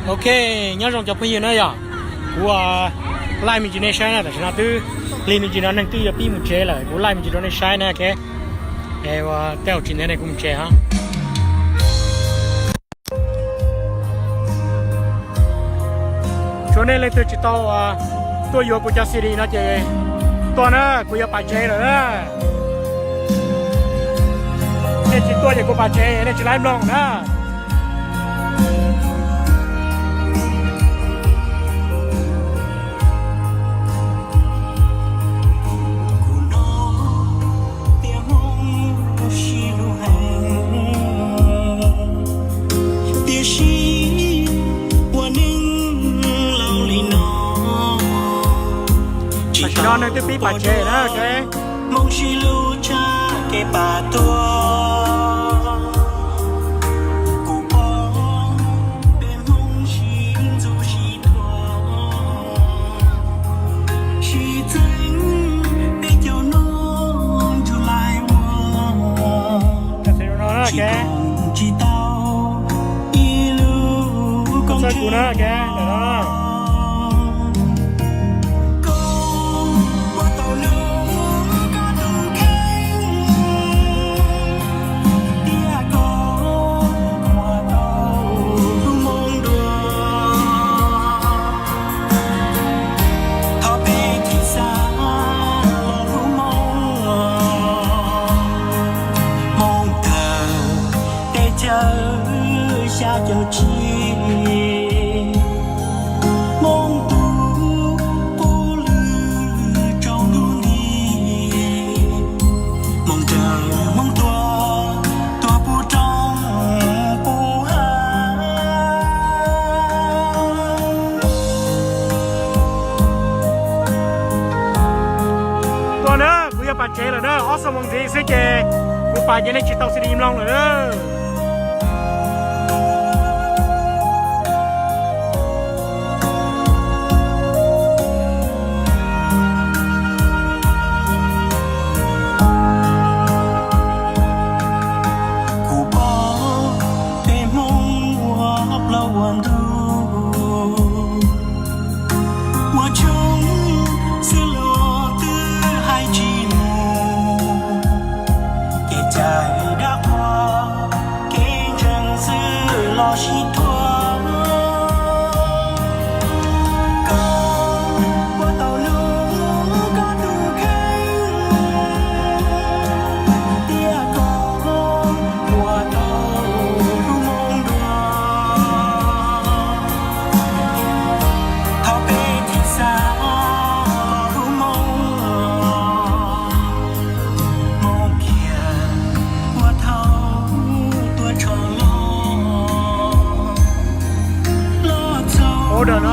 Ok, nyob zoo cov phooj ywg na yom. Kuv laij me ntsis nej saib na, tam sim no twb lig me ntsis no neeg twb yuav pib mus tsev lawm, kuv laij me ntsis rau nej saib na. Ok, tej zaum tsis ntev nej kuv mus tsev os. Tsuav nej leej twg tsis tau tuaj yuav kuv cov C D no ces tuaj na, kuv yuav pais tsev lawm na. Nej tsis tuaj ces kuv pais tsev, nej tsis laib mloog na. Tiam sis ua neej laus li no, tam sim no neeg twb pib pais tsev na. Hmoob sib hlub tshaj kev pam tuag, kuv pom peb Hmoob sib ntxub sib thuam, sib txeeb peb caug no ntsug laij ua, tsis koom tsis tau ib lub koob tsheej. Koj ua tau hlub koj tus kheej, tiam koj muab tau lub moo dua. Thov peb thim xa los hlub Hmoob, Hmoob kawg teb chaws xya caum tsib, Hmoob tu qub lwm tsaus ntuj nti, Hmoob raws Hmoob tua, tua puv roob puv hav. Tuaj na, kuv yuav pais tsev lawm na, ob xuab moos ntxiv xwb ces kuv pais ces nej tsis tau C D mloog lawm na. Kuv pom peb Hmoob ua plaub ua ntug, ua tshoob xwb los twb hais tsis mus, kev cai dab qhuas kev ntseeg xwb los sib thuam. Koj ua tau hlub koj tus kheej, tiam koj ua tau lub moo dua. Thov peb thim xa los hlub Hmoob, Hmoob kiag ua thaum tuaj tshov los, los txog ub dawm no